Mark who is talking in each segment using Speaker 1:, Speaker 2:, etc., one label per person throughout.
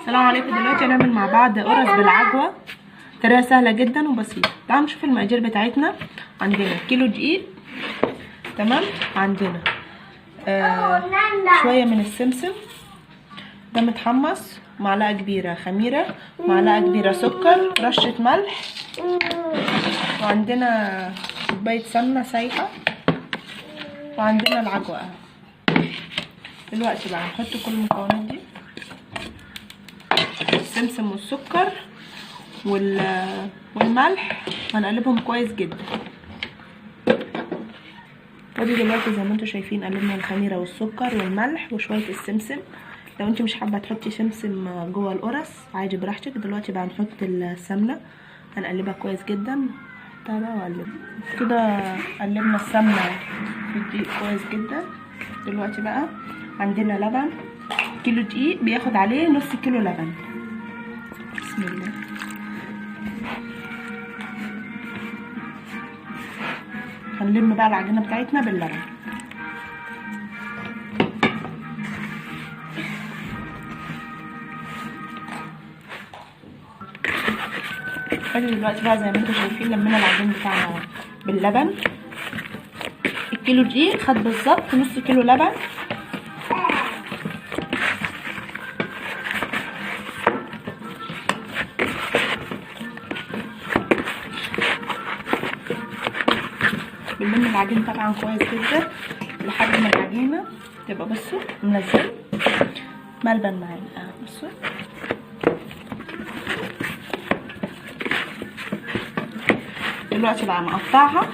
Speaker 1: السلام عليكم. دلوقتي هنعمل مع بعض قرص بالعجوه، طريقه سهلة جدا وبسيطة. تعالوا نشوف المقادير بتاعتنا. عندنا كيلو دقيق، تمام. عندنا شوية من السمسم ده متحمص، معلقه كبيرة خميره، معلقه كبيرة سكر، رشه ملح، وعندنا كوباية سمنه سايحه، وعندنا العجوه. دلوقتي بقى هنحط كل المكونات دي، السمسم والسكر والملح، وهنقلبهم كويس جدا. ادي دلوقتي زي ما انتم شايفين قلبنا الخميره والسكر والملح وشوية السمسم. لو انت مش حابة تحطي سمسم جوه القرص عادي براحتك. دلوقتي بقى هنحط السمنة، هنقلبها كويس جدا. نحطها بقى وقلبها كده. قلبنا السمنة في الدقيق كويس جدا. دلوقتي بقى عندنا لبن، كيلو دقيق بياخد عليه نص كيلو لبن. بسم الله. هنلم بقى العجينة بتاعتنا باللبن. ادي دلوقتي بقى زي ما انتم شايفين لمينا العجين بتاعنا باللبن. الكيلو دقيق خد بالظبط نص كيلو لبن. بنلم العجين طبعا كويس جدا لحد ما العجينة تبقى بصوا منزله ملبن معانا. بصوا دلوقتي بقى نقطعها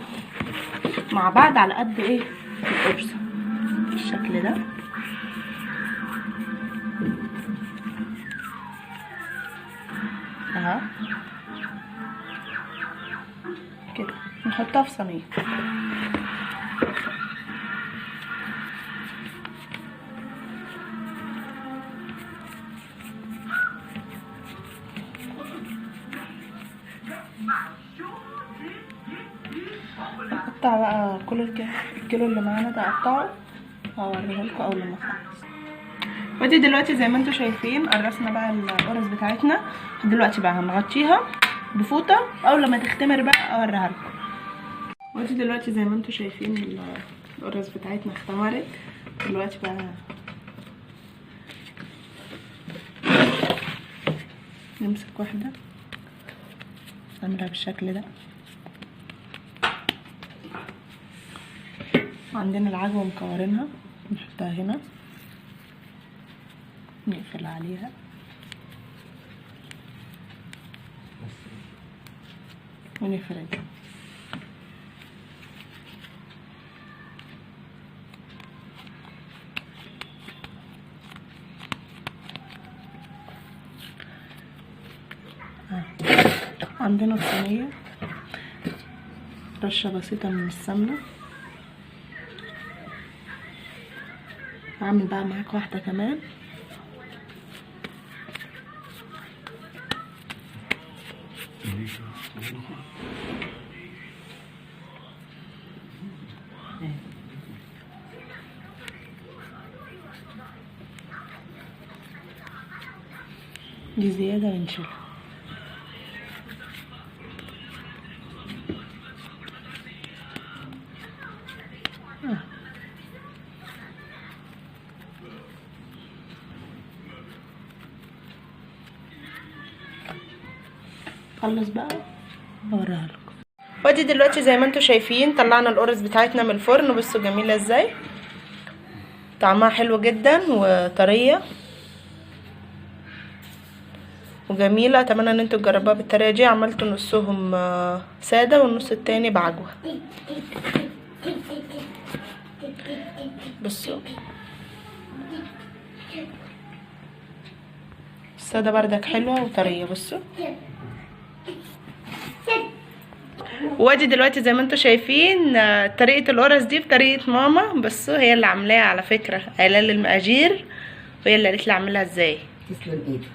Speaker 1: مع بعض على قد ايه القرصه بالشكل ده. اهو كده نحطها في صينية. نقطع بقى كل الكيلو اللي معانا ده، اقطعه وهوريه لكم اول ما اخلص. ودي دلوقتي زي ما انتم شايفين قرصنا بقى القرص بتاعتنا. دلوقتي بقى هنغطيها بفوطه، اول لما تختمر بقى اوريها لكم. ودي دلوقتي زي ما انتم شايفين القرص بتاعتنا اختمرت. دلوقتي بقى نمسك واحدة نعملها بالشكل ده. عندنا العجوه مكورينها، نحطها هنا، نقفل عليها ونفردها. عندنا الصينية رشة بسيطة من السمنة. هعمل بقى معاك واحدة كمان. دي زيادة ونشيلها. خلص بقى اوريها لكم. وادي دلوقتي زي ما انتم شايفين طلعنا القرص بتاعتنا من الفرن. بصوا جميلة ازاي، طعمها حلو جدا وطريه وجميلة. اتمنى ان انتوا تجربوها بالطريقة دي. عملت نصهم ساده والنص التاني بعجوه. بصوا السادة بردك حلوة وطريه. بصوا وادي دلوقتي زي ما انتم شايفين طريقه القرص دي بطريقة ماما. بصوا هي اللي عاملاها على فكرة، قايله لي المقادير وهي اللي قالت لي اعملها ازاي.
Speaker 2: تسلم ايدك.